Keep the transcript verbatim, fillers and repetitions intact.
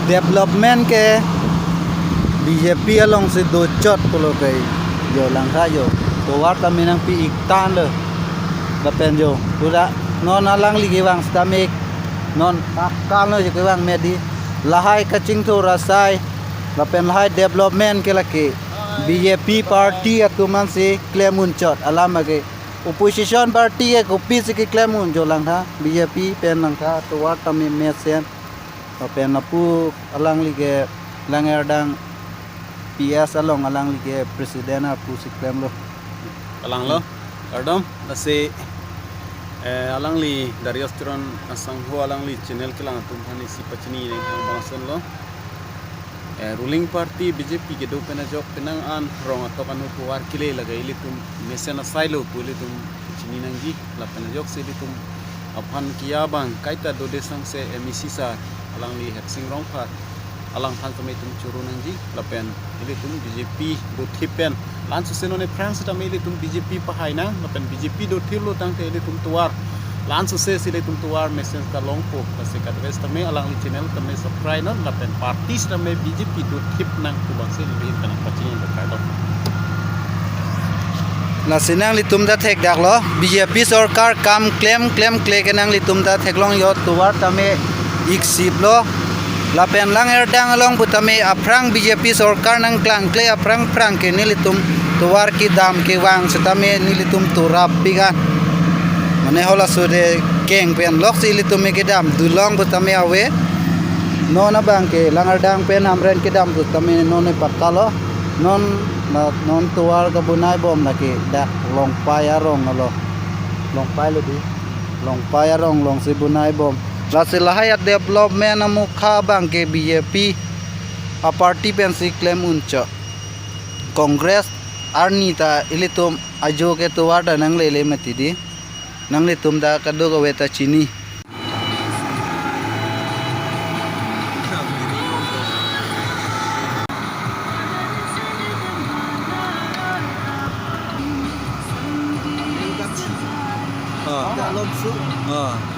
Development ke B J P alongsi dochot pulo ke, jo langtha jo. Tovar tame nangpi-ik tanglo. Lapen jo pura non alangli kevang stamik, non akal no jo kevang medi. Lahai kachingthur asai, lapen lahai development ke lake B J P party atum ansi klem unchot alam ake. Opposition party ke kopisi keklem un jo langtha, B J P pen langtha, tovar tame mesen. Lapen lapu alangli ke Langerdang P S along alangli ke president apusi klemlo. Alang lo, kardom, lasi, eh, alangli Darius Teron asangho alangli channel kelang atum aphan isi pachini nang hang bangson lo. Eh, ruling party B J P kedo pen ajok penang an rong atok anu tovar kele lake ilitum mesen asai lo pu ilitum chini nangji, lapen ajoksi ilitum aphan kiya abang kaita dode sangse M A C sir alangli Hepsing Rongphar alangphan tame itum choro nangji, lapen ilitum B J P dothip pen. La-an suse non aphrang sitame ilitum B J P pahai nang, lapen B J P dothiplo tangte ilitum tovar. La-an suse si ilitum tovar mesen ta longpo, lasi kadokave sitame alangli channel tame subscribe non, lapen party sitame B J P dothip nang pu bangsi ilitum pen pachini nang, kardom. Lasi nanglitum ta thekdaklo, B J P sorkar kam klem klemkle ke nanglitum ta theklong jo, tovar tame iksiplo. Lapen Langerdang along pu tame aphrang B J P sorkar nangklangkle aphrang phrang ke nelitum tovar kedam kevang sitame nelitum turap pigan. Mane halaso de keng pen loksi ilitum kedam dulong pu tame ave. Non abang ke Langerdang pen Hamren kedam pu tame non pakka lo. Non, na, non tovar kebonai bom lake dak Longpai arong alo. Longpai lo di. Longpai arong alongsi bonai bom. Lasi lahai a-development amukha abang ke B J P aparty pensi klem unchot. Congress arni ta ilitum ajo ke tovar ta nanglele mati di. Nanglitum ta kadokave ta chini. Ah. Ah.